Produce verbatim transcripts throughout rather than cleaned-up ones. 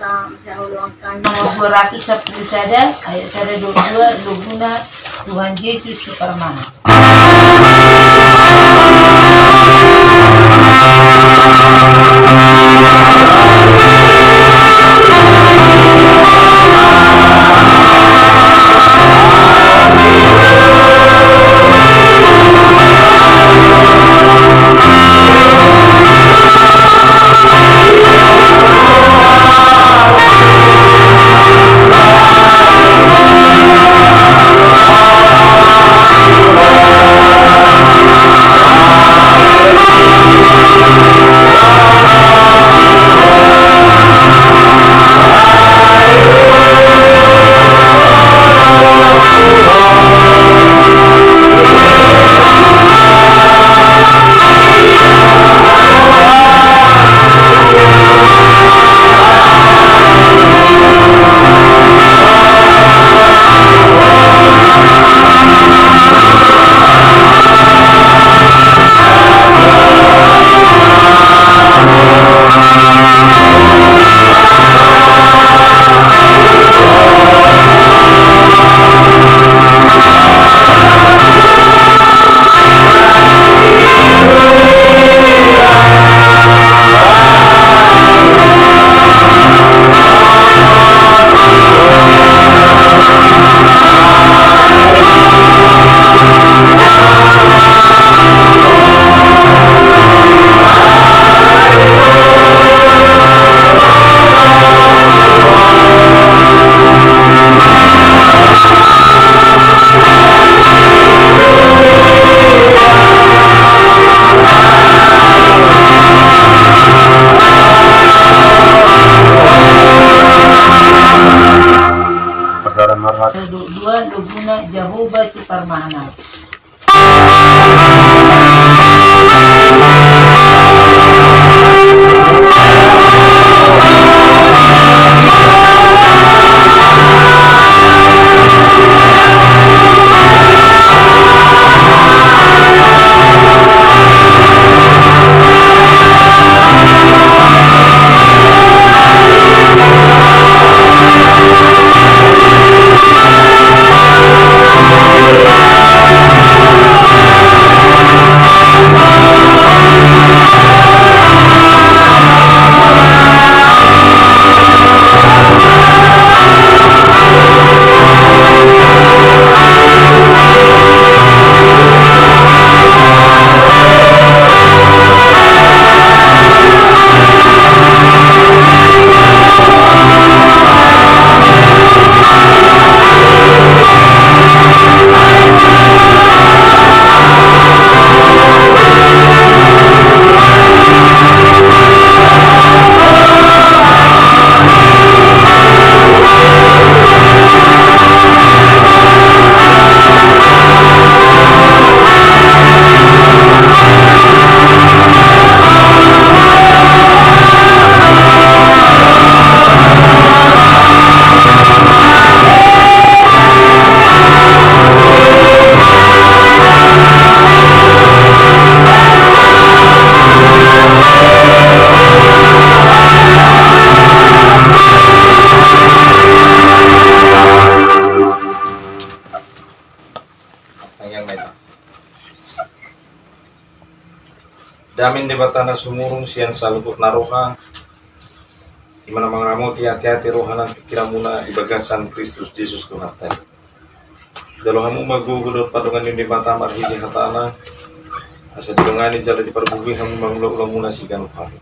Nomor dua ratus sampulu sada, ayat sada dohot dua, loguna Tuhan Jesus Superman. Sada dohot dua, loguna Jahowa Siparmahanan. Tangiang ma hita. Dame ni Debata na sumurung sian saluhut na roha, i ma na mangaramoti ateate, roha nang pingkiranmuna di bagasan Kristus Jesus Tuhanta i. Jalo hamu ma gogo dohot pardongan ni Debata marhite hatana, asa didongani jala dipargogoi hamu mangula ulaonmuna siganup ari.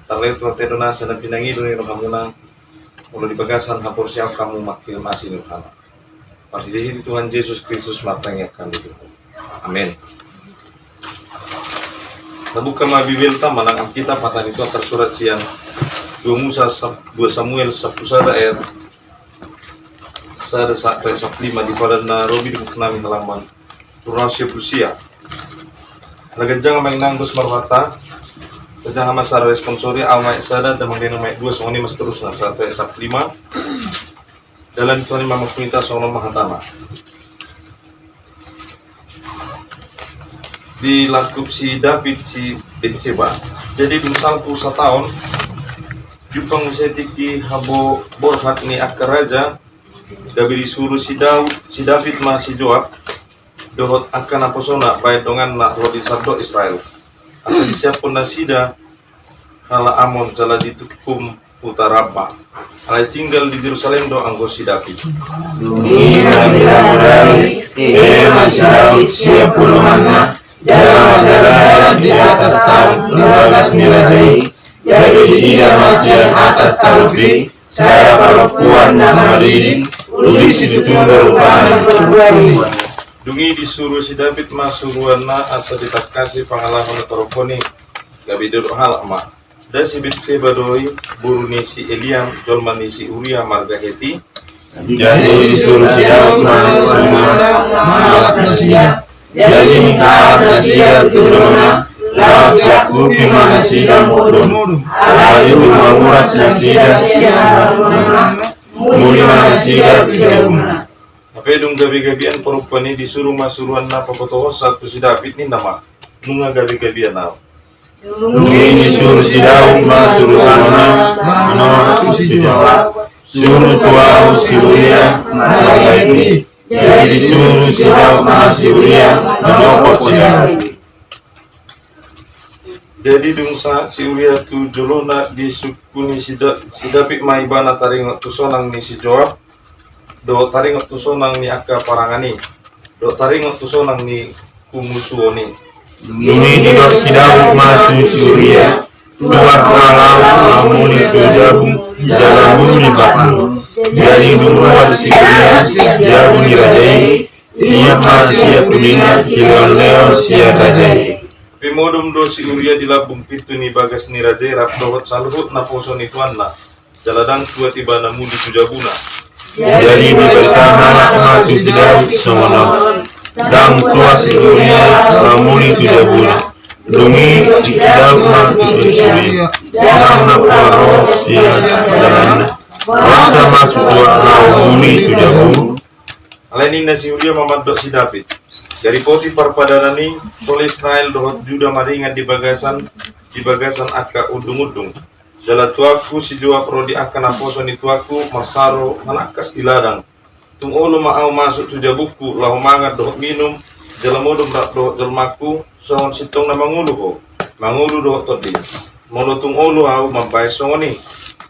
Tarlehon tu ateate do nasa na pinangido ni rohamuna, molo di bagasan haporseaon hamu mangkirim asi ni rohana. Marhitehite Tuhan Jesus Kristus martangiang hami tu Ho. Amen. Tabuka ma Bibelta manang Alkitab, hata ni Tuhan tarsurat sian dua Musa, dua Samuel sampulu sada ayat sada sampe sampulu lima, di padan na robi di buku nami halaman tolu ratus sia pulu sia. Ala ganjang ma inang dos marhata, ganjang ma sada responsori, au ma sada, damang denang ma dua, songon i ma seterusna sampe sampulu lima. Dalan Tuhan i ma mangkuni hita, songon on ma hatana. Dilangkup si David si Betseba. Jadi dung salpu sataon, Jumpang muse tingki haboborhat ni angka raja, gabe disuru si Daud, si David ma si Joab dohot angka naposona baen donganna ro di sandok Israel, asa disiaphon nasida halak Amon jala ditungkum huta Rabba. Alai tinggal di Jerusalem do anggo si David. Dung i na di Rabba, eme ma si Daud sian podomanna, jala mardalan-dalan di atas taon di bagas ni raja i. Gabe diida ma sian atas taon i sada parompuan na maridi, uli situtu do rupana. Dung i disuru si David ma suruanna asa ditangkasi pangalaho ni parompuan i. Gabe didok halak ma, nda si Betseba do i, boru ni si Eliam, jolma ni si Uria marga Heti? Jadi disuru si Daud ma suruanna mangalap nasida. Jadi sahat nasida tu dolona, laos diangkupi ma nasida modom. Alai dung manguras nasida sian dolona, muli ma nasida tu jabuna. Hape dung gabe-gabean parompuan i, disuru ma suruanna pabotohonsa tu si David, ninna ma, nunga gabe-gabean ahu. Dung i disuru si Daud ma suruanna manolak tu si Joab, suru tu ahu si Uria marga Heti. Jadi disuru si Daud ma si Uria manopot si Daud. Jadi dung sahat si Uria tu jolona, disungkun si Da-, si David ma ibana taringot tu sonang ni si Joab, dohot taringot tu sonang ni angka parangan i, dohot taringot tu sonang ni humusuon i. Dung i didok si Daud ma tu si Uria, tuat ma laho hamuni tu jabu, jala muli bakmu. Jadi dung ruar si Uria sian jabu ni raja i, ingot ma sian pudina silehon-lehon sian raja i. Hape modom do si Uria di lambung pintu ni bagas ni raja i rap dohot saluhut naposo ni tuanna, jala ndang tuat ibana muli tu jabuna. Jadi diberita halak ma tu si Daud songon on, ndang tuat si Uria muli tu jabuna. Dung i si Daud ma tu si Uria, ndang na pola ro sian dalanna, boasa ma so tuat ahu muli tu jabu? Alai ninna si Uria ma mandok si David, gari poti parpadanan i, tole Israel dohot Juda maringan di bagasan, di bagasan angka undung-undung. Jala tuanku si Joab ro di angka naposo ni tuanku marsaro manangkas di ladang. Tung olo ma ahu masuk tu jabungku laho mangan dohot minum, jala modom rap dohot jolmangku, songon sintong na mangolu ho, mangolu dohot tondi. Molo tung olo ahu mambahen songon i.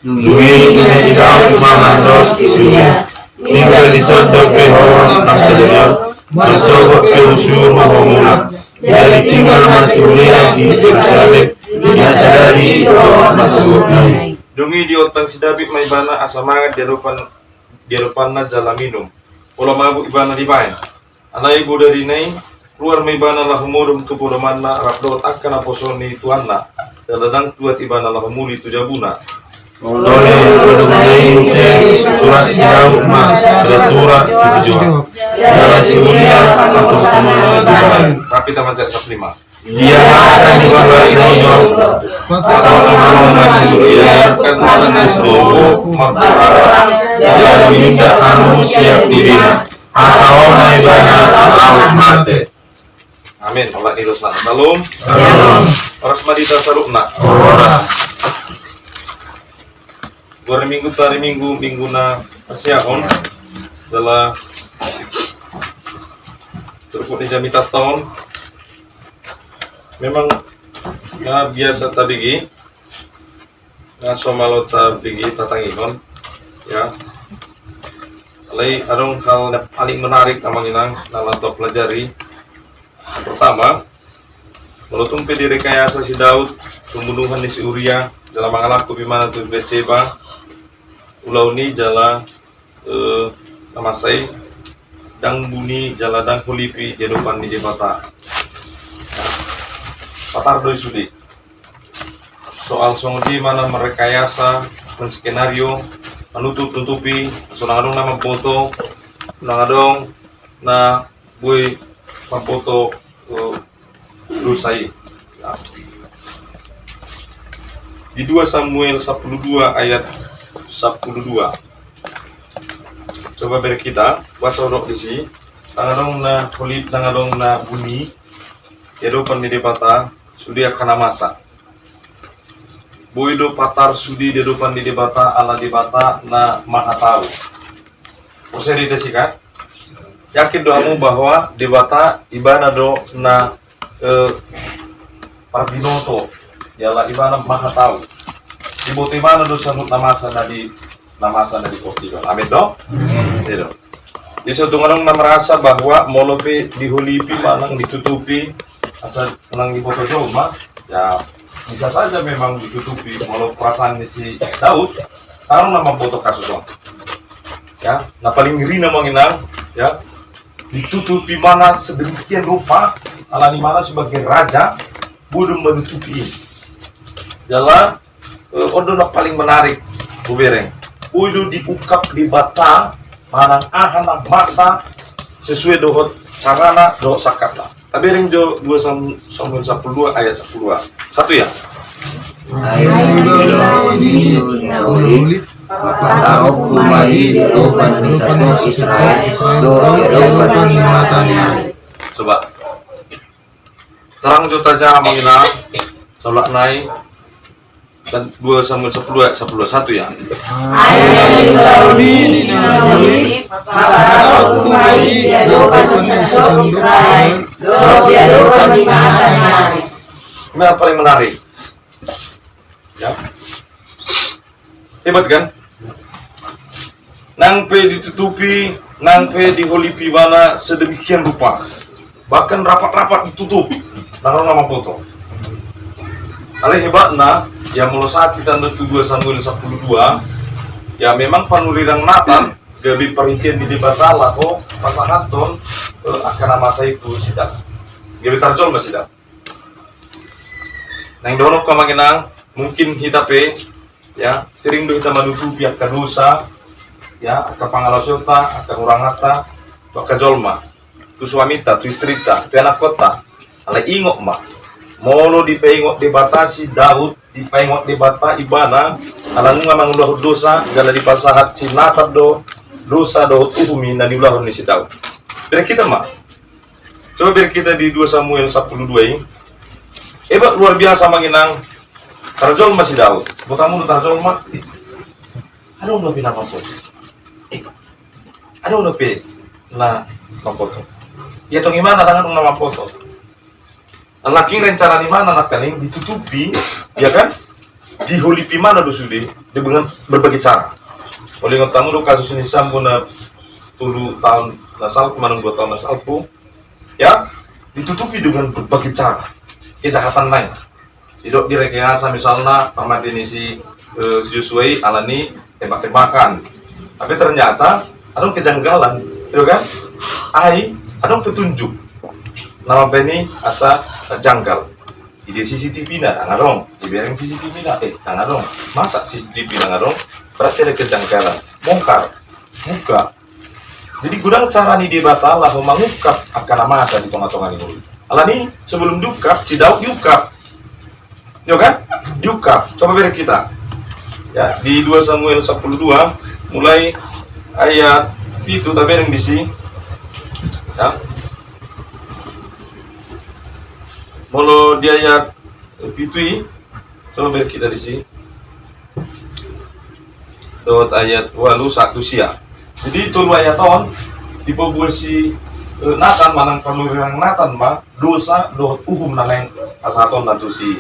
Dung i si Daud ma mandok tu si Uria, tinggal dison dope ho nang sadari on, mansogot pe husuru ho mulak. Jadi tinggal ma si Uria di Jerusalem, di na sadari dohot marsogotna i. Dung i diontang si David ma ibana asa mangan di adopan, di adopanna jala minum. Pola mabuk ibana dibahen. Alai bodarina i, ruar ma ibana laho modom tu podomanna rap dohot angka naposo ni tuanna, jala ndang tuat ibana laho muli tu jabuna. Tole, dung i muse disurat si Daud ma sada surat tu Joab, jala si Uria antong songon on dibahen. Rap hita manjak saplima. Dia ma hata ni surat na i, Joab? Patolhon ma si Uria, kan na tubu marpara, jala minta hamu siap dirinya. Asa on ma ibana laos mate. Amin. Olat ni dosana. Syalom. Syalom. Horas ma di hita saluhutna. Horas. Goar ni Mingguta ari Minggu, Minggu na parsiahon. Jala turpuk ni jamitanta on. Memang na biasa tabege, na so malo tabege, tatangihon, ya. Alai adong hal na paling menarik, amang inang, na laho tapelajari. Yang pertama, molo tung pe direkayasa si Daud pembunuhan ni si Uria, jala mangalangkup ibana tu Betseba, ulaon i jala, eh, na masa i ndang buni jala ndang holipi di adopan ni Debata. Nah, patar do i sude. Soal songon dia ma na merekayasa, menskenario, manutup-nutupi, so ndang adong na mamboto, ndang adong na boi mamboto, eh, dosa i. Ya. Di dua Samuel sepuluh dua ayat sepuluh dua. Coba berek hita, boasa hudok disi, ndang adong na holi, ndang adong na buni di adopan ni Debata, sude angka na masa. Boi do patar sude di adopan ni Debata ala Debata na maha tau. Porsea do hita sian on? Yakin do hamu bahwa Debata ibana do na, eh, parbinoto, jala ibana maha tau. Diboto ibana do saluhut na masa na di, na masa na di portibi on. Amin do? Amin. Iya do. Jadi so tung adong na merasa bahwa molo pe diholipi manang ditutupi asa unang diboto jolma, ya, bisa saja memang ditutupi molo perasaan ni si Daud, ndang adong na mamboto kasus on. Ya, na paling ngeri na manang, ya, ditutupi ibana sedemikian rupa, ala ni ibana sebagai raja, boi do menutupi i. Jala, eh, on do na paling menarik, hubereng. Boi do diungkap Debata manang aha na masa sesuai dohot carana dohot sangkapna. Tabereng jo dua Sam-, Samuel sampulu dua ayat sampulu dua. Satu ya. Ai molo didok i, patarongku ma i di adopan ni tano Israel, dohot di adopan ni mata ni ari. Coba. Terang jo tajaha manang inang, saulak nai, dan dua Samuel sampulu dua ayat sampulu dua, satu ya. Ai na niula i di na uli, patarongku ma i di adopan ni tano Israel, dohot di adopan ni mata ni ari. Ini yang paling menarik. Ya. Hebat kan? Nang pe ditutupi, nang pe diholipi ibana sedemikian rupa. Bahkan rapat-rapat ditutup. Ndang adong na mamboto. Alai hebatna, ya molo sahat hita tu dua Samuel sampulu dua, ya memang panurirang Natan, gabe parhitean ni Debata laho pasahathon, eh, angka na masa i tu si Daud. Gabe tarjolma si Daud. Naeng dohononku manang inang, mungkin hita pe, ya, sering do hita manutupi angka dosa, ya, angka pangalaosionta, angka huranganta, tu angka jolma, tu suaminta, tu istrinta, tu anakkonta. Alai ingot ma, molo dipaingot Debata si Daud, dipaingot Debata ibana, ala nunga mangulahon dosa, jala dipasahat si Natan do dosa dohot uhum i na niulahon ni si Daud. Bereng hita ma. Coba bereng hita di dua Samuel sampulu dua i. Hebat, luar biasa manang inang, tarjolma si Daud. Boto hamu do tarjolma? Adong dope na mamboto. Adong dope na mamboto. Ya tong, ibana ndang adong na mamboto. Alai rencana ni ibana nangkaning ditutupi, ya kan? Diholipi ibana do sude dengan berbagai cara. Molo ingot hamu do kasus ni Sambo na tolu taon na salpu manang dua taon na salpu, ya, ditutupi dengan berbagai cara kejahatan lain. Didok direkayasa misalna pamate ni si, eh, Joshua i ala ni tembak-tembakan. Tapi ternyata adong kejanggalan, ya kan? Ai adong petunjuk na mambahen i asa, eh, janggal. Idia C C T V-na? Ndang adong. Dibereng C C T V-na? Eh, ndang adong. Masa C C T V ndang adong? Berarti ada kejanggalan. Bongkar, buka. Jadi godang cara ni Debata laho mangungkap angka na masa di tonga-tonga ni ngolu. Alani sebelum diungkap, si Daud diungkap. Yo kan? Diungkap. Coba bereng hita. Ya, di dua Samuel sampulu dua, mulai ayat pitu tabereng disi. Ya. Molo di ayat pitu i, coba bereng hita disi. Dohot ayat ualu sahat tu sia. Jadi tolu ayat on, dipaboa si, eh, Natan manang panurirang Natan ma dosa dohot uhum na naeng pasahatonna tu si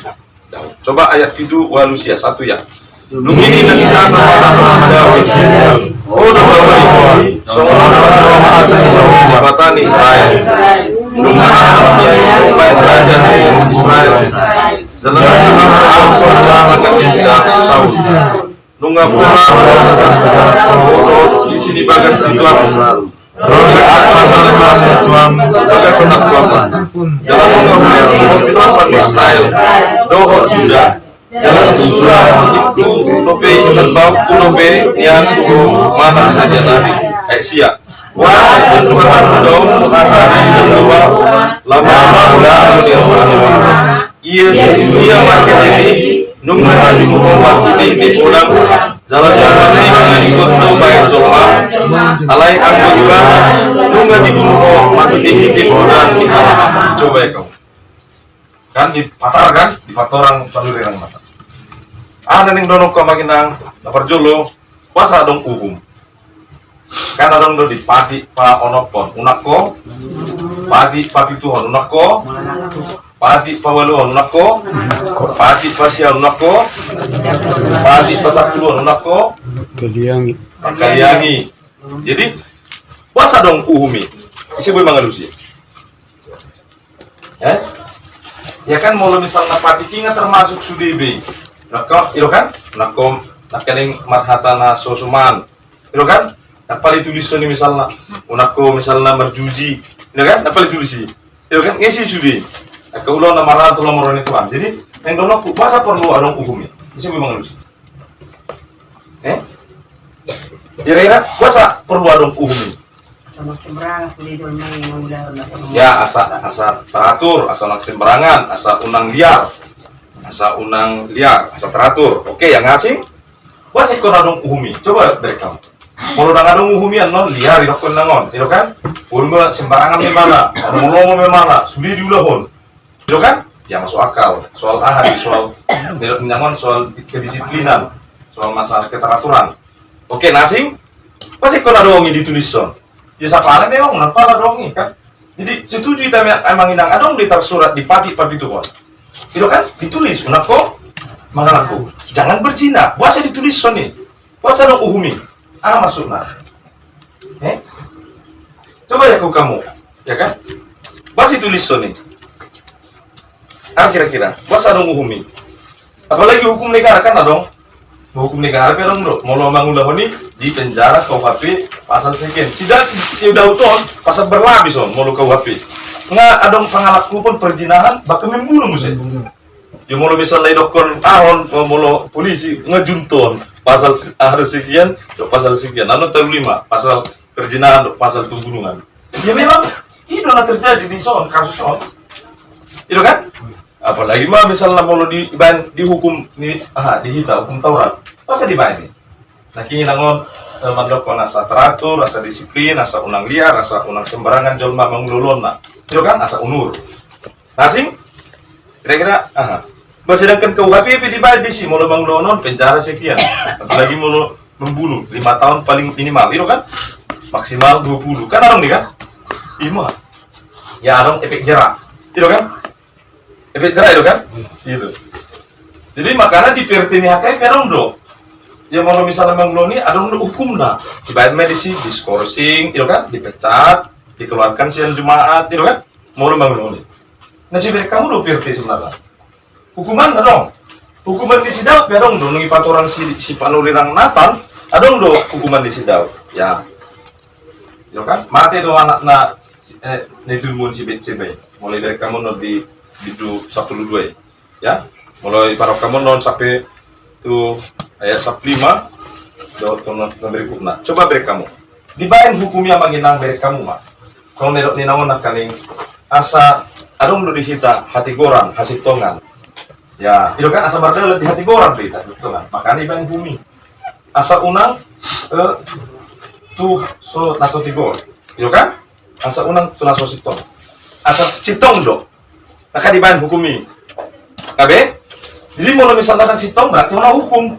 Daud. Coba ayat pitu, ualu, sia, satu ya. Dung i ninna si Natan ma tu si Daud: Ho do Daud, songon on ma Tuhan, Debata ni Israel, nunga baen raja di Israel. Jala nunga pola mangganti si Saul. Nunga pola mangganti si Saul. Di sini bagas di tuan. Ro di atas tuan. Bagas di tuan. Jala nunga pola mangganti Israel dohot Juda. Jala suda, ingkon dope, ingkon dope nian tu manang sadia nari. Ayat sia. Kuasa ni Tuhan do, Tuhan nari, lama-lama. Ia si dia mangke ini, nunga dibuho mangke di podang. Jala jala ni ingkon do baen jolma. Alai anggo ibana, nunga dibuho mangke di podang. Coba ya kau. Kan dipatar kan, dipatorang panurirang Natan. Aha na naeng dohononku amang inang, na parjolo, boasa adong uhum? Kan adong do di patik paonomhon unang ho, patik papituhon unang ho, patik paualuhon unang ho, patik pasiahon unang ho, patik pasampuluhon unang ho. Kaliangi. Kaliangi. Jadi, boasa adong uhum i? Ise boi mangalusi? Eh? Ya kan, molo misalna patik i nga termasuk sude be. Nangkin, i do kan? Nangkin, nangkin marhata na so suman. I do kan? Nangkin pala ditulishon i misalna. Unang ho misalna marjuji. I do kan? Nangkin pala ditulishon i. I do kan? Nga isi sude. Nangkin ulaon na marhata ulaon marhata Tuhan. Jadi, naeng dohononku, boasa porlu adong uhum i? Ise boi mangalusi? Eh? Kira-kira, boasa porlu adong uhum i? Asa unang sembarangan sude jolma i mangulahon na so. Ya, asa, asa teratur, asa unang sembarangan, asa unang liar. Asa unang liar, asa teratur. Oke, yang asing? Boasa ingkon adong uhum i? Coba berek hamu. Molo ndang adong uhum i annon liar idokkon inang on, i do kan? Molo sembarangan memang, lomo-lomo memang, sude diulahon. I do kan? Ya masuk akal. Soal aha i, soal, nidok inang on, soal kedisiplinan, soal masalah keteraturan. Oke, na asing? Boasa ingkon adong i ditulishon? Ya sapala memang unang pala adong i kan. Jadi setuju hita me-, amang inang, adong do i tarsurat di patik papituhon. I do kan? Ditulis, unang ho mangalangku. Jangan berzina. Boasa ditulishon i? Boasa adong uhum i? Aha maksudna? Eh? Coba ya ku hamu, ya kan? Boasa ditulishon i? Ah, kira-kira, boasa adong uhum i? Apalagi hukum negara kan adong. Hukum negara pe adong do. Molo mangulahon i dipenjara, K U H P pasal sekian. Sida, si, si Daud on pasal berlapis on molo K U H P. Nga adong pangalangkupon perzinahan bahkan membunuh muse. Ya molo misalna idokkon ahon, molo polisi nga junto on pasal se-, harus sekian, pasal sekian. Anu tolu lima, pasal perzinahan, pasal pembunuhan. Ya memang i do na terjadi di son, kasus on. I do kan? Apalagi ma misalna molo di, dibaen, dihukum ni, aha, di hita, hukum Taurat. Boasa dibaen i? Nangkin inang on, eh, mandokkon asa teratur, asa disiplin, asa unang liar, asa unang sembarangan jolma mangula ulaonna. I do kan? Asa unur. Na asing? Kira-kira, aha. Bah, sedangkan K U H P pe dibaen disi, molo mangula on penjara sekian. Apalagi molo membunuh, lima tahun paling minimal, i do kan? Maksimal dua puluh. Kan adong do i kan? Ima. Ya adong efek jera. I do kan? Efek jera i do kan? I do. Jadi makana di P R T ni H K I P adong do. Ya molo misalna mangula on i adong do hukumna. Dibaen ma disi, diskorsing, i do kan? Dipecat, dikeluarkan sian jemaat, i do kan? Molo mangula on i. Na so iberek hamu do P R T sebenarna. Hukuman adong. Hukuman ni si Daud pe adong do, dung dipatorang si, si panurirang Natan, adong do hukuman ni si Daud. Ya. I do kan? Mate do anakna, eh, na nidulmon si Betseba i. Molo iberek hamu on di, di du, sampulu dua i. Ya. Molo iberek hamu on sampe tu ayat sampulu lima, dohot tu na berikutna. Coba berek hamu. Dibaen hukum i amang inang, berek hamu ma. Songon na nidok ni inang on nangkaning, asa adong do di hita hatigoran, hasintongan. Ya, i do kan, asa mardalan di hatigoran do hita, hasintongan. Makana dibaen hukum i. Asa unang, eh, tu so, na so tigor. I do kan? Asa unang tu na so sintong. Asa sintong do. Nangkin dibaen hukum i. Gabe? Jadi molo misalna ndang sintong, berarti unang hukum.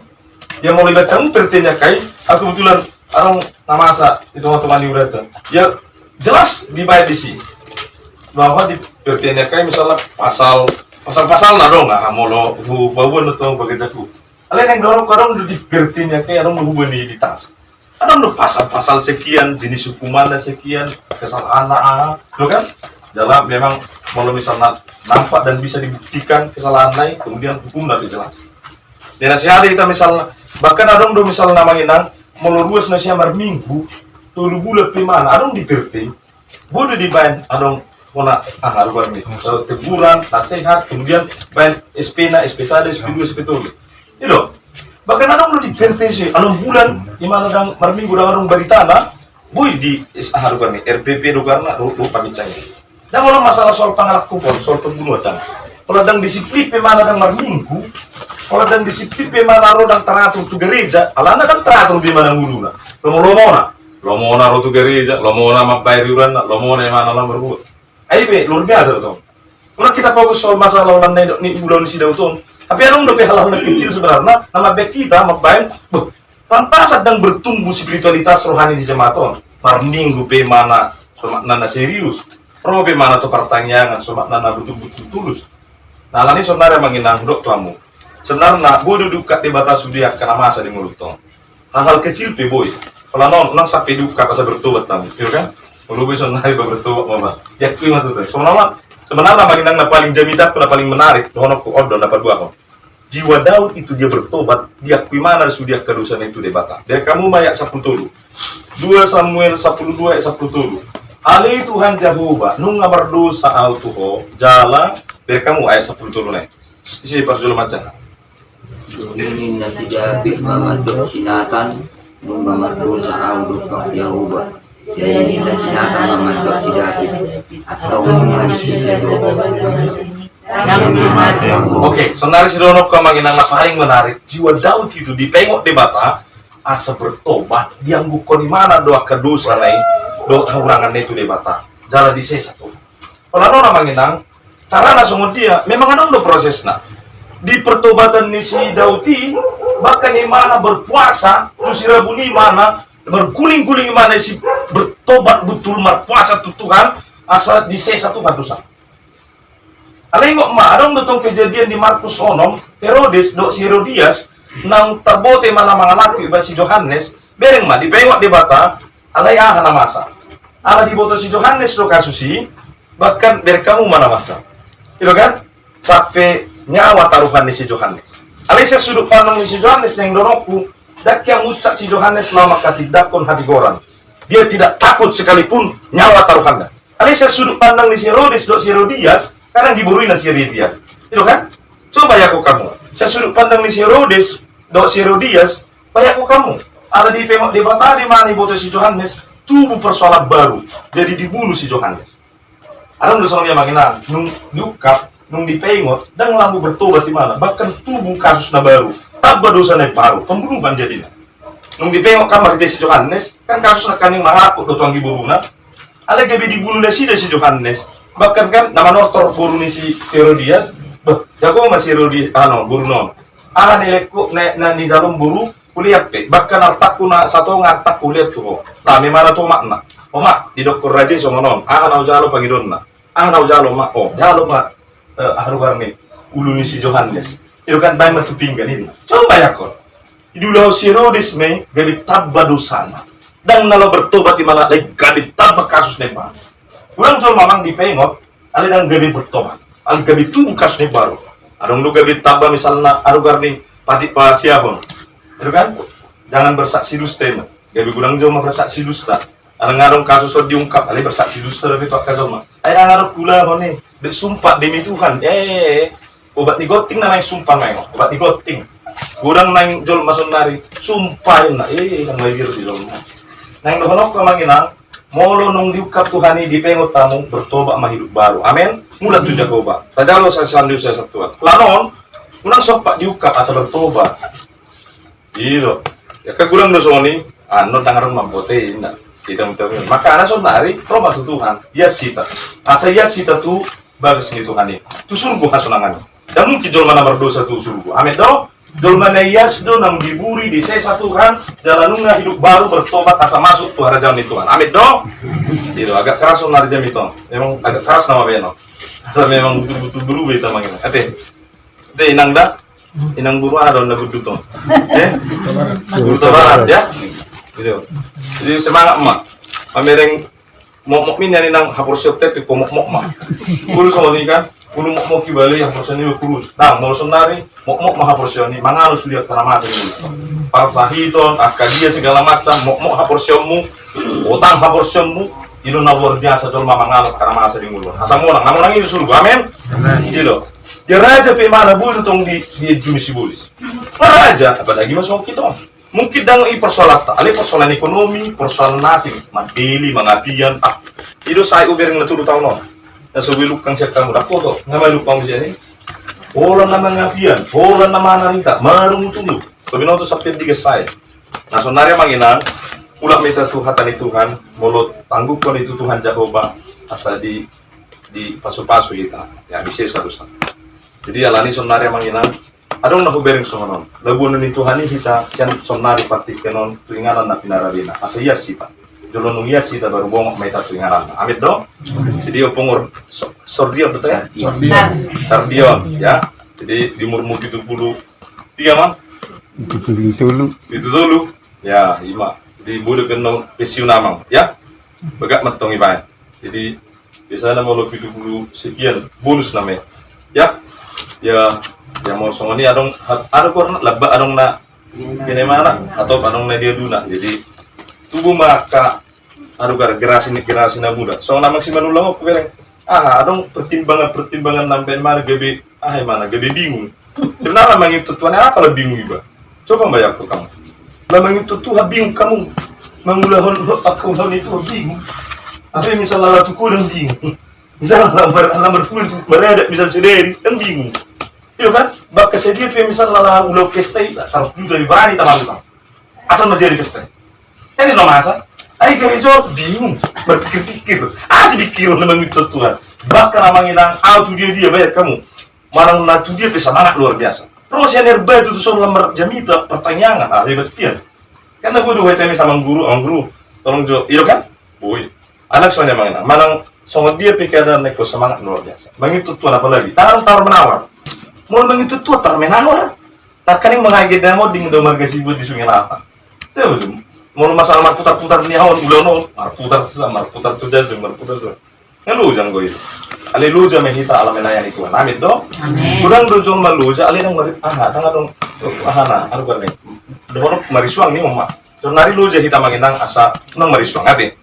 Ya molo ibaca hamu P R T ni H K I, aku kebetulan adong na masa di tonga-tonga ni hurianta. Ya jelas dibaen disi. Bahwa di P R T ni H K I misalna pasal, pasal-pasalna adong, ah, molo hu, hubaen do tu bagen jaku. Alai naeng dohononku adong do di P R T ni H K I, adong do hubaen i di tas. Adong do pasal-pasal sekian, jenis hukumanna sekian, kesalahanna aha, i do kan? Jala memang molo misalna nampak dan bisa dibuktikan kesalahanna i, kemudian hukumna pe jelas. Jadi na sihari hita misalna, bahkan adong do misalna amang inang, molo ruas na sian marminggu, tolu bulan pe imana, adong di P R T. Boi do dibaen adong hona, aha, rupani, eh, teguran, nasehat, kemudian baen S P-na, S P sada, S P dua, S P tolu. I do. Bahkan adong do di P R T i, onom bulan imana ndang marminggu, ndang adong baritana, boi di, aha, rupani, R P P do goarna, ro, ro pamincang i. Ndang adong masalah soal pangalangkupon, soal pembunuhan, ndang. Molo ndang disiplin pe imana ndang marminggu, molo ndang disiplin pe imana ro ndang teratur tu gareja, alana ndang teratur be imana ngoluna. Lomo-lomona. Lomona ro tu gareja, lomona mambaen iuranna, lomona imana laho marbuat. Ai pe, luar biasa do tong. Molo hita fokus soal masalah ulaon na nidok ni, ulaon ni si Daud on, Tapi adong dope hal-hal na kecil sebenarna na mambaen hita mambaen, beh, pantasan ndang bertumbuh spiritualitas rohani ni jemaat on. Marminggu pe imana somakna na serius, ro pe imana tu partangiangan somakna na betul-betul tulus. Nah, alani sonari amang inang hudok tu hamu, sebenarna boi do diungkap Debata sude angka na masa di ngolunta on. Hal-hal kecil pe boi. Pala non unang sampe diungkap asa bertobat hamu, iyo kan? Molo boi sonari ba bertobat ma ba, diakui ma tutu. Sebenarna, sebenarna amang inang na paling jamita, na paling menarik dohononku on do na paduahon. Jiwa Daud itu dia bertobat, diakui ma na sude angka dosana i tu Debata. Bereng hamu ma ayat sampulu tolu. Dua Samuel sampulu dua ayat sampulu tolu. Ale Tuhan Jahowa, nunga mardosa ahu tu Ho, jala, bereng hamu ayat sampulu tolu na i. Ise parjolo mancana? Dung i ninna si Daud ma mandok si Natan, nunga mardosa ahu dompak Jahowa. Jadi ninna si Natan ma mandok si Daud, antong nunga disesa Jahowa. Oke, sonari sidohononku amang inang na paling menarik, jiwa Daud itu dipaingot Debata asa bertobat, diangguhon imana do angka dosana i dohot hahuranganna i tu Debata. Jala disesa Tuhan. Pala non amang inang, carana songon dia, memang adong do prosesna. Di pertobatan ni si Daud i, bahkan imana berpuasa, tu si Rabu ni imana, marguling-guling imana disi bertobat betul, marpuasa tu Tuhan, asa disesa Tuhan dosa. Alai ingot ma, adong do tong kejadian di Markus onom, Herodes dohot si Herodias, naung tarboto imana mangalangkup ibana si Johannes, bereng ma, dipaingot Debata, alai aha na masa. Ala diboto si Johannes do kasus i, bahkan bereng hamu ma na masa. Iyo kan? Sampe nyawa taruhan ni si Johannes. Alai sian sudut pandang ni si Johannes naeng dohononku, ndang hian muncak si Johannes laho manghatindanghon hatigoran. Dia tidak takut sekalipun nyawa taruhanna. Alai sian sudut pandang ni si Herodes dohot si Herodias, kan ndang diborui na si Herodias. Iyo kan? Coba iakui hamu. Sian sudut pandang ni si Herodes dohot si Herodias, iakui hamu. Ala dipaingot Debata do imana, diboto si Johannes, tubu persoalan baru. Jadi dibunuh si Johannes. Adong do songon i amang inang, nung diungkap, nung dipaingot, ndang lambo bertobat imana, bahkan tubu kasus na baru, tamba dosa na baru, pembunuhan jadina. Nung dipaingot kan marhite si Johannes, kan kasus na kan mangalangkup do tu anggi boruna, alai gabe dibunuh nasida si Johannes, bahkan kan na manortor boru ni si Herodias, bah, jago ma si Herodias, anu, boruna on. Aha na nilehon, na, na nijaloon boru, hulean pe, bahkan artangku na satonga artangku hulean tu ho. Lame imana tu omakna. Omak, didokkon raja i songon on, aha na hujalo pangidoanna. Aha na hujalo ma, o, jalo ma, eh, aha do goar ni, ulu ni si Johannes. Ido kan baen ma tu pinggan i. Coba iakui. Diulahon si Herodes ma i, gabe tamba dosana. Ndang na laho bertobat imana, alai gabe tamba kasus na imana. Godang jolma amang dipaingot, alai ndang gabe bertobat. Alai gabe tubu kasus na imbaru. Adong do gabe tamba misalna, aha do goar ni, patik pasiahon. Ido kan? Jangan bersaksi dusta ima. Gabe godang jolma bersaksi dusta. Ala nga adong kasus on diungkap, alai bersaksi dusta dope tu angka jolma. Ai ndang adong huulahon i, bet sumpah demi Tuhan. Eh, obat ni gonting na naeng sumpah naeng, obat ni gonting. Godang naeng jolma sonari, sumpah inna, eh, ndang mabiar di jolma. Naeng dohononku amang inang, molo nung diungkap Tuhan i dipaingot hamu, bertobat ma hidup baru. Amen. Mulak tu Jahowa. Tajalo sa sandu sa satuan. Lanon, unang sompat diungkap asa bertobat. Ido. Ya, kan godang do songon i, anu, ndang adong mamboto i, inna. Makana sonari, ro ma tu Tuhan. Ia sita. Asa ia sita tu bagas ni Tuhan i. Tu surgo hasonangan i. Ndang mungkin jolma na mardosa tu surgo. Amen do? Jolma na ias do naung diburi disesa Tuhan, jala nunga hidup baru bertobat asa masuk tu harajaon ni Tuhan. Amen do? Ido, agak keras sonari jamita on. Memang agak keras nama beno. Asa memang betul-betul berubah hita amang inang. Ate. Ate inang da. Inang boru aha do na bundut on. Eh? Boru Tabarat ya. Gitu. Jadi semangat ma. Pamereng mokmok mi nian inang haporseaon te pe mokmok ma. Kurus songon i kan. Ulu mokmok i bale haporseaon i kurus. Nah, molo sonari mokmok ma haporseaon i mangalo sude angka na mate. Parsahiton, angka dia segala macam, mokmok haporseaonmu, otang haporseaonmu, ido na luar biasa jolma mangalo angka na masa di ngolu on. Asa monang, na monang i surgo. Amen. Amen. Ido. Dia raja pe imana boi do tong di, diajumi sibolis. Raja, apalagi ma songon hita on. Mungkin ndang i persoalanta, alai persoalan ekonomi, persoalan na asing, mandele, mangapian, ah. Ido sai ubereng na tolu taon on. Na so boi lungkang sian hamu, dapot ho, nga ma lungkang sian i. Holan na mangapian, holan na manarita, marungutungut. So binoto sampe digas sai. Na sonari amang inang, mulak ma hita tu hata ni Tuhan, molo tangguhon i tu Tuhan Jahowa, asa di, dipasupasu hita, ya, disesa dosa. Jadi alani sonari amang inang, Adong na hubereng songon on. Labuan ni Tuhan i hita sian saonari partingkian on tu inganan na pinarade-Na. Asa ias hita. Jolo nunga ias hita baru bongot ma hita tu inganan. Amin do? Jadi opo umur so-, sordion betul ya? Sordion. Sordion ya. Jadi di umurmu pitu pulu tiga mang? Pitu pulu tolu. Pitu pulu tolu. Ya, ima. Jadi boi do pe annon pensiun amang ya. Bagak ma antong ibaen. Jadi biasana molo pitu pulu sekian bonus nama ya. Ya, ya molo songon i adong, adong goarna lamba, adong na pinamana atau adong na diaduna. Jadi tubu ma angka, adong goarna generasi, generasi na muda. Songon amang Simanullang on hubereng. Aha, adong pertimbangan-pertimbangan na mambaen mana gabe, aha, mana gabe bingung. Sebenarna mangihuthon Tuhan i, apa na bingung iba? Coba bayangkon hamu. Laho mangihuthon Tuhan bingung hamu. Mangulahon, mangulahon i Tuhan bingung. Apa misalna laho tu kodam bingung. Misalna laho mar-, laho marpungu tu maradat misalna sadari kan bingung. Iyo kan? Bahkan sadia pe misalna laho ulaon pesta i, saratus juta i barani tabaru kan. Asal marjadi pesta i. Kan i na masa. Ai gareja on bingung. Marpikir-pikir. Aha sipikirhon na mangihuthon Tuhan. Bahkan amang inang, au tu dia-dia bayar hamu. Manang na tu dia pe semangat luar biasa. Ro sian aek batu tu son lam marjamita, partangiangan, ah, hebat pian. Kan na bodo S M S amang guru, amang guru, tolong jo, iyo kan? Boi. Anak soalnya amang inang, manang songon dia pe keadaan na ingkon semangat luar biasa. Mangihuthon Tuhan apalagi, tawar, tawar menawar. Molo mangihuthon Tuhan tawar menawar. Nangkaning mangagenda moding do marga Sibuat di Sungai Lapang. Tahu tu. Molo masalah marputar-putar ni haon, ulaon on, marputar tu sa, marputar tu Tanjung, marputar tu sa. Nga loja anggo i. Alai loja ma hita ala menayani Tuhan. Amin do? Amin. Godang do jolma loja, alai ndang mari-, aha, ndang adong, aha na, anu kan ni. Dohot marisuang ni oma. Saonari loja hita amang inang asa ndang marisuang, ate.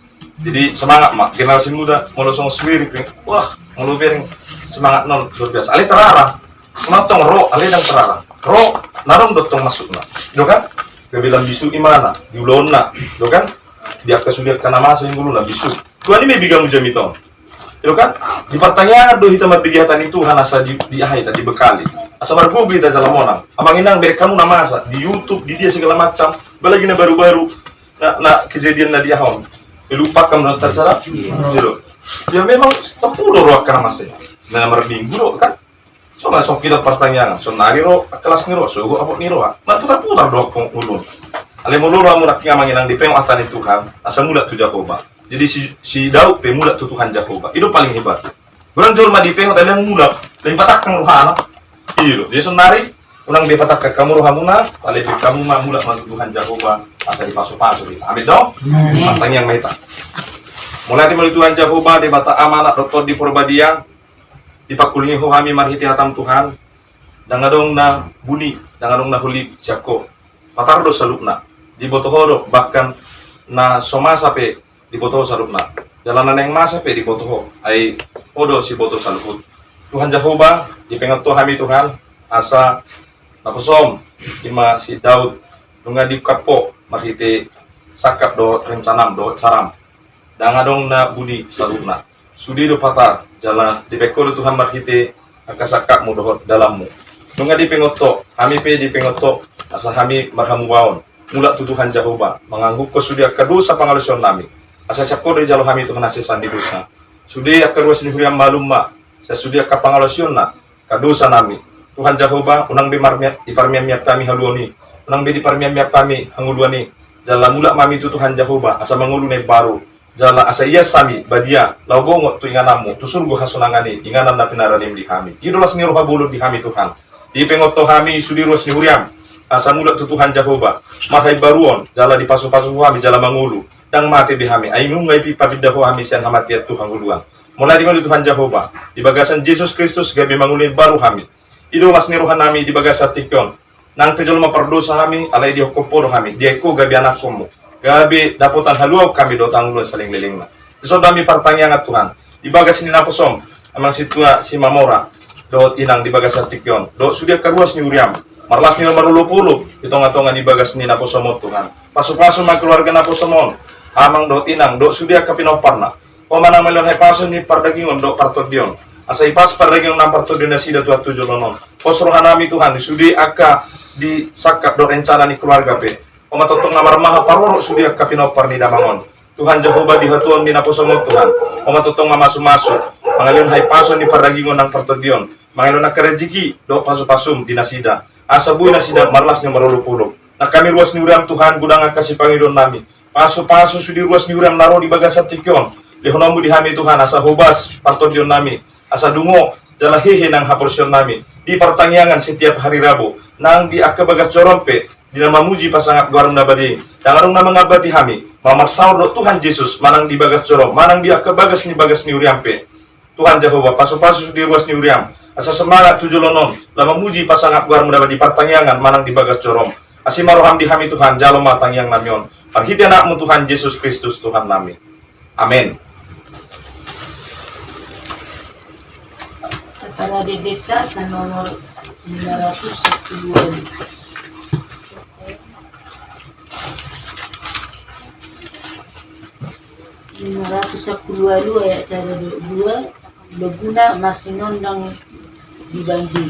Jadi semangat ma, generasi muda, molo songon suiri pe. Wah, molo bereng semangat non, luar biasa. Alai terarang. Mantong ro, alai ndang terarang. Ro, na adong do tong masukna. Do kan? Gabe lambisu imana, di ulaonna. Do kan? Di angka sude angka na masa i ngolu lambisu. Tuhan i ma i bigamu jamita on. Iyo kan? Di partangiangan do hita marbege hata ni Tuhan asa di, di aha hita, dibekali. Asa margogo hita jala monang. Amang inang bereng hamu na masa, di YouTube, di dia segala macam, apalagi na baru-baru, na, na kejadian na di aha on. Lupa kam na tersara? Iya. Iya do. Ya memang tempo do ro angka na masa i. Na marminggu do kan? Songon songon hita partangiangan, saonari ro, kelas ni ro, sogot apot ni ro, marputar-putar do angka ngolu on. Alai molo ro hamu nangkin amang inang dipaingot hata ni Tuhan, asa mulak tu Jahowa. Jadi si, si Daud pe mulak tu Tuhan Jahowa. I do paling hebat. Godang jolma dipaingot alai ndang mulak, alai patangkang rohana. I do. Jadi saonari, unang be patangkang hamu rohamuna, alai be hamu ma mulak ma tu Tuhan Jahowa, asa dipasu-pasu hita. Amin do? Amin. Partangiang ma hita. Mauliate ma di Tuhan Jahowa, Debata Ama, Anak dohot Tondi Porbadia, dipangkulingi Ho hami marhite hataM Tuhan, ndang adong na buni, ndang adong na holip sian Ho. Patar do saluhutna, diboto Ho do, bahkan na so masa pe diboto Ho saluhutna. Jala na naeng masa pe diboto Ho, ai Ho do siboto saluhut. Tuhan Jahowa, dipaingot Ho hami Tuhan, asa naposoM, ima si Daud, nunga diungkap Ho marhite sangkap dohot rencanaM dohot caraM. Ndang adong na buni saluhutna. Sude do patar, jala dibaen Ho do Tuhan marhite angka sangkapMu dohot dalanMu. Nunga dipaingot Ho, hami pe dipaingot Ho, asa hami marhamubaon. Mulak tu Tuhan Jahowa, mangangguhon sude angka dosa pangalaosionnami. Asa sian Ho do dijalo hami Tuhan hasesaan ni dosa. Sude angka ruas ni huriaM malum ma, sian sude angka pangalaosionna, angka dosanami. Tuhan Jahowa, unang be marmia-, diparmian-mian hami haluaon i. Unang be diparmian-mian hami hangoluan i. Jala mulak ma hami tu Tuhan Jahowa, asa mangolu na imbaru. Jala asa ias hami, badia, laho bongot tu ingananMu, tu surgo hasonangan i, inganan na pinaradeM di hami. I do las ni roha bolon di hami Tuhan. Dipaingot Ho hami, sude ruas ni huriaM. Asa mulak tu Tuhan Jahowa. Marhaimbaruon, jala dipasu-pasu Ho hami, jala mangolu. Ndang mate be hami, ai nunga dipapinda Ho hami sian hamatean tu hangoluan. Mauliate ma di Tuhan Jahowa, di bagasan Jesus Kristus gabe mangolu na imbaru hami. I do las ni rohanami di bagasan tingki on. Nang pe jolma pardosa hami, alai dihophop Ho do hami, diaek Ho gabe anakkonMu. Gabe dapotan haluaon hami dohot hangoluan saleleng-lelengna. Dison do hami partangiangan Tuhan. Di bagas ni naposoM, Amang Sintua Simamora, dohot Inang di bagasan tingki on. Dohot sude angka ruas ni huriaM. Marlas ni roha marolopolop, di tonga-tonga ni bagas ni naposoM on Tuhan. Pasu-pasu ma keluarga naposoM on. Amang dohot Inang, dohot sude angka pinomparna. Ho ma na mangalehon hahipason ni pardagingon dohot partondion. Asa hipas pardagingon nang partondion nasida Tuhan tu joloan on. Pos rohanami Tuhan, di sude angka di sangkap dohot rencana ni keluarga pe. Ho ma tongtong na marmaha parorot sude angka pinompar ni damang on. Tuhan Jahowa di hatuaon ni naposoM on Tuhan. Ho ma tongtong mamasu-masu. Mangalehon hahipason ni pardagingon nang partondion. Mangalehon angka rejeki dohot pasu-pasuM di nasida. asa boi nasida marlas ni marolopolop. Nang hami ruas ni huriaM Tuhan, godang angka sipangidoonnami. Pasupasu sude ruas ni huriaM na ro di bagasan tingki on. LehononMu di hami Tuhan, asa hobas partondionnami, asa dungo jala hehe nang haporseaonnami di partangiangan setiap hari Rabu, nang di angka bagas joroM pe, di na mamuji pasangap goarMu na badia i. Ndang adong na mangambati hami, mamarsaor dohot Tuhan Jesus, manang di bagas joroM, manang di angka bagas ni bagas ni huriaM pe. Tuhan Jahowa, pasupasu sude ruas ni huriaM, asa semangat tu joloan on, laho mamuji pasangap goarMu na badia di partangiangan, manang di bagas joroM. Asi ma rohaM di hami Tuhan, jalo ma tangiangnami on. Marhite AnakMu Tuhan Jesus Kristus Tuhannami. Amen. Kepala D P K sa nomor lima ratus sepuluh. Lima ratus sepuluh ayat sada dua, loguna masinondang di banjir.